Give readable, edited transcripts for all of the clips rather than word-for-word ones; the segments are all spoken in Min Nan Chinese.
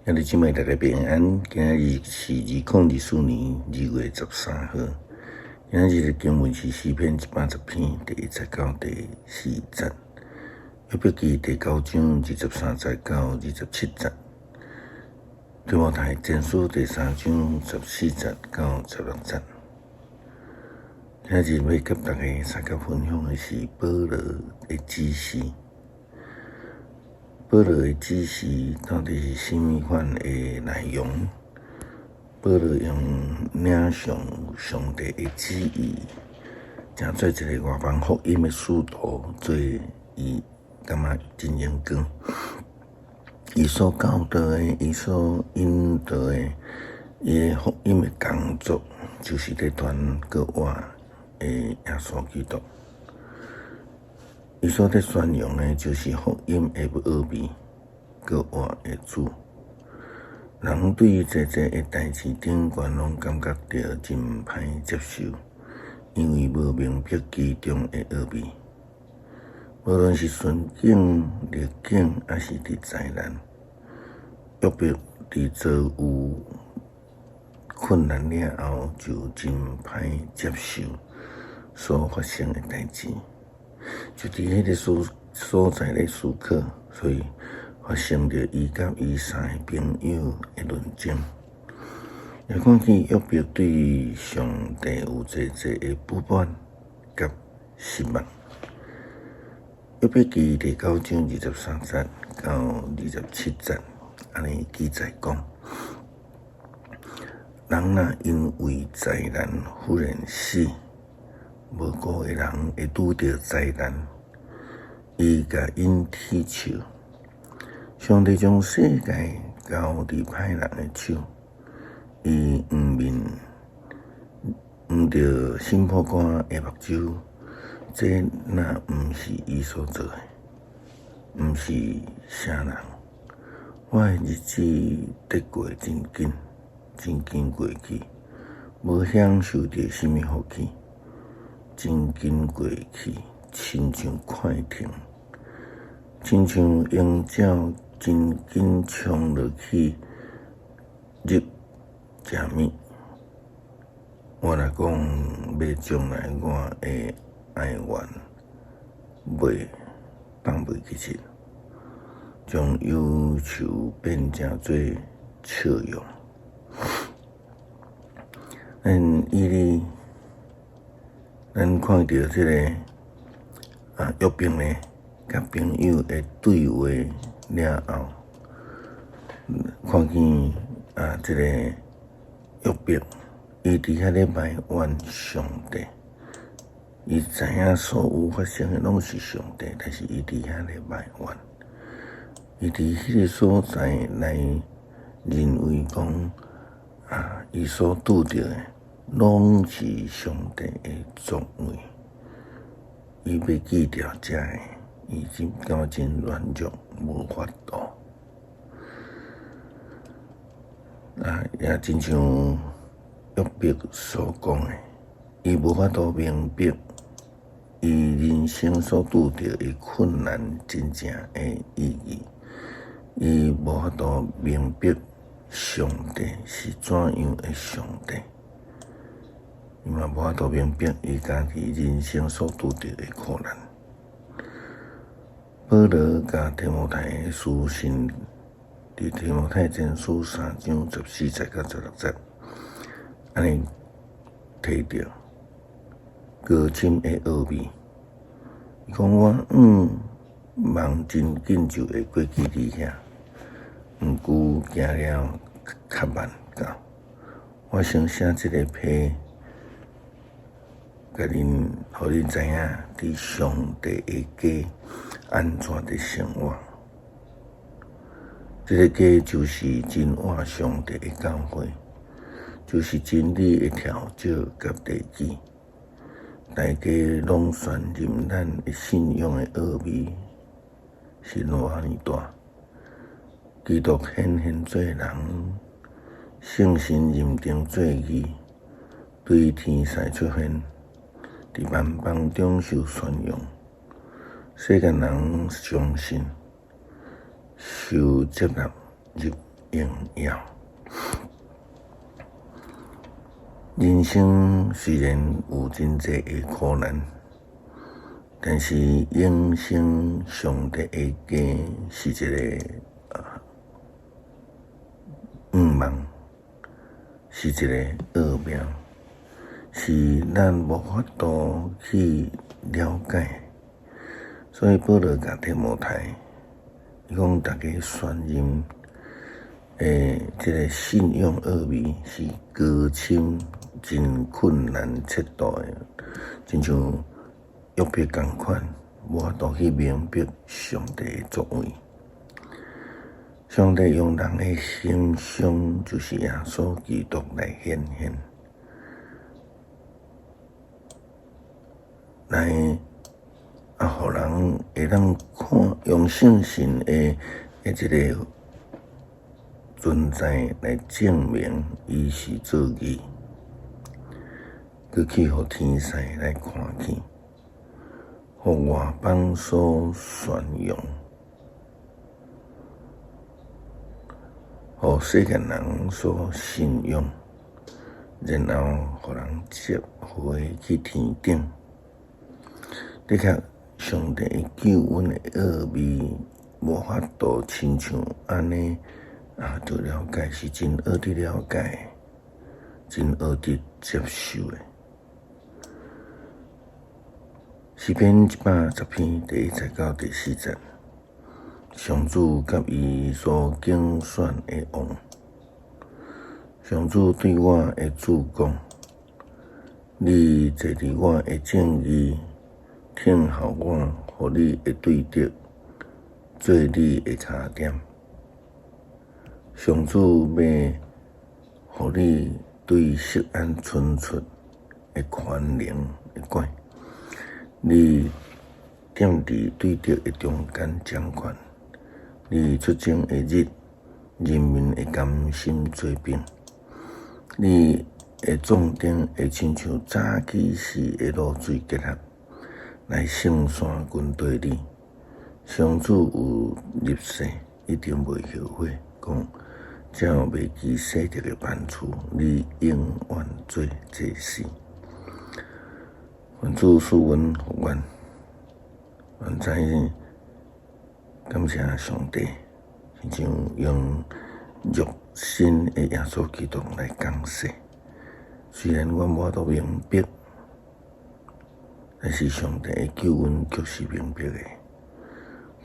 兄弟姊妹，大家平安。今日是2024年2月13號。今日的經文是詩篇110篇第1節到第4節，約伯記第九章23節到27節，提摩太前書第三章14節到16節。今日欲佮大家相佮分享的是保羅的指示。保羅的指示到底是啥物款的內容？保羅用領受上帝的旨意，成做一个外邦福音的使徒，做伊感覺真榮光。伊所教導的，伊所引導的，伊的福音的工作，就是佇傳閣活的耶穌基督。伊所佇宣揚的，就是福音的奧秘，閣活的主。人對濟濟的代誌頂懸，攏感覺著真歹接受，因為無明白其中的奧秘。無論是順境、逆境，抑是佇災難，約伯佇遭遇困難了後，就真歹接受所發生的代誌。就佇彼个所在咧思考，所以發生著伊佮伊三个朋友的論爭。也看見約伯對上帝有濟濟的不滿佮失望。約伯記第九章23節到27節，按呢記載講：人若因為災難忽然死，無辜的人會拄著災難，伊共𪜶恥笑。上帝將世界交佇歹人的手，伊黃面黃著心破肝的目睭，這若毋是伊所做的，毋是啥人。我的日子得過真緊，真緊過去，無享受著啥物福氣。真緊過去，親像快艇，親像鷹鳥，真緊衝落去入食物。我若講欲將來，我的哀怨袂放袂記得，將憂愁變成做笑容。咱以你。咱看著這个啊，約伯呢，佮朋友的對話了後，看見啊，這个約伯，伊佇遐咧埋怨上帝，伊知影所有發生的攏是上帝，但是伊佇遐咧埋怨，伊佇彼个所在來認為講啊，伊所拄著的，攏是上帝的作為，伊欲記著這个，伊真感覺真軟弱，無法度。啊，也親像約伯所講的，伊無法度明白，伊人生所拄著的困難真正的意義，伊無法度明白上帝是怎樣的上帝。伊嘛無法度明白伊家己人生所拄著的苦難。保羅共提摩太書信，佇提摩太前書三章14節到16節，按呢提著高深的奧秘。伊講我向望真緊就會過去你遐，毋過行了較慢到。我先寫這个批。共恁，予恁知影，佇上帝的家按怎佇生活。這个家就是真活上帝的教會，就是真理的柱石佮地基。大家攏宣認咱的信仰的奧秘是偌爾大。基督顯現做人，聖神認定做義，對天使出現。佇萬邦中受宣揚，世間人相信，受接納入榮耀。人生雖然有真濟的苦難，但是永生上帝的家是一個願望，是一個奧妙，是咱無法度去了解。所以保羅共提摩太，伊講逐家宣認的這个信仰奧秘是高深、真困難測度的，親像約伯仝款，無法度去明白上帝的作為。上帝用人的形象，就是耶穌基督來顯現，來啊，予人會當看用相信的的這个存在來證明伊是做義，閣去予天使來看見，予外邦所宣揚，予世間人所信仰，然後予人接回去天頂。的確，上帝的救恩的奧秘，無法度親像按呢啊，就了解是真學得了解，真學得接受的。詩篇110篇第一節到第四節，上主佮伊所揀選的王，上主對我的主講：你坐佇我的正位，聽候我，予你的對敵做你的跤點。上主欲予你對錫安伸出的權能的拐，你踮佇對敵的中間掌權。你出征的日，人民會甘心做兵。你的壯丁會親像早起時的露水結合，來聖山軍隊你。上主有立誓，一定袂後悔，講照麥基洗德的版式，你永遠做祭司。願主賜恩予阮，願知感謝上帝，親像用肉身的耶穌基督來降世。雖然阮無法度明白，但是上帝的救恩卻是明白的。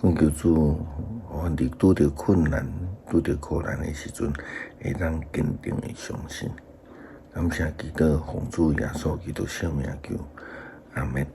懇求主，予阮佇拄著困難、拄著苦難的時陣，會當堅定的相信。感謝祈禱，奉主耶穌基督聖名求，阿們。